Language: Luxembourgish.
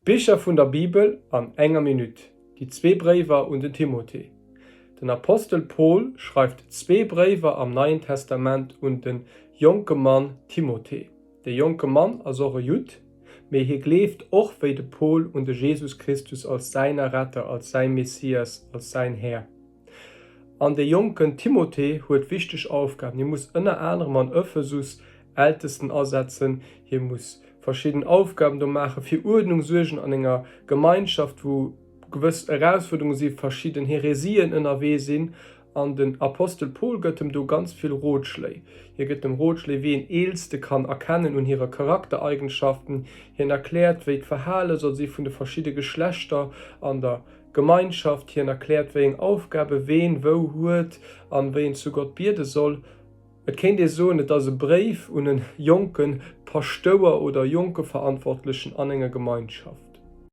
Bicher vun der Bibel an enger Minutt, Déi zwee Bréiwer un den Timothée. Den Apostel Paul schreift zwee Bréiwer am Neien Testament un de jonke Mann Timothée. De jonke Mann ass och e Judd, mee hie gleeft och wéi de Paul un de Jesus Christus als säin Erretter, als säi Messias, als säin Här. An dee jonken Timothée huet wichteg Aufgaben. Hie muss ënner anerem an Ephesus Ältesten asetzen, hie muss verschidden Aufgaben do maachen, fir Uerdnung suergen an enger Gemeinschaft, wou gewëss Erausfuerderunge si, verschidden Heresien ënnerwee sinn. An den Apostel Paul gëtt em do ganz vill Rotschléi. Hie gëtt em Rotschléi, wéi een Eelste kann erkennen un hire Charaktereigenschaften. Hien erkläert, wéi d'Verhale soll si vun de verschidde Geschlechter an der Gemeinschaft. Hien erkläert, wéi eng Aufgabe ween wou huet an wéi een zu Gott biede soll. Et kéint ee soen, et ass e Bréif un e jonke Paschtouer oder jonke Verantwortlechen an enger Gemeinschaft.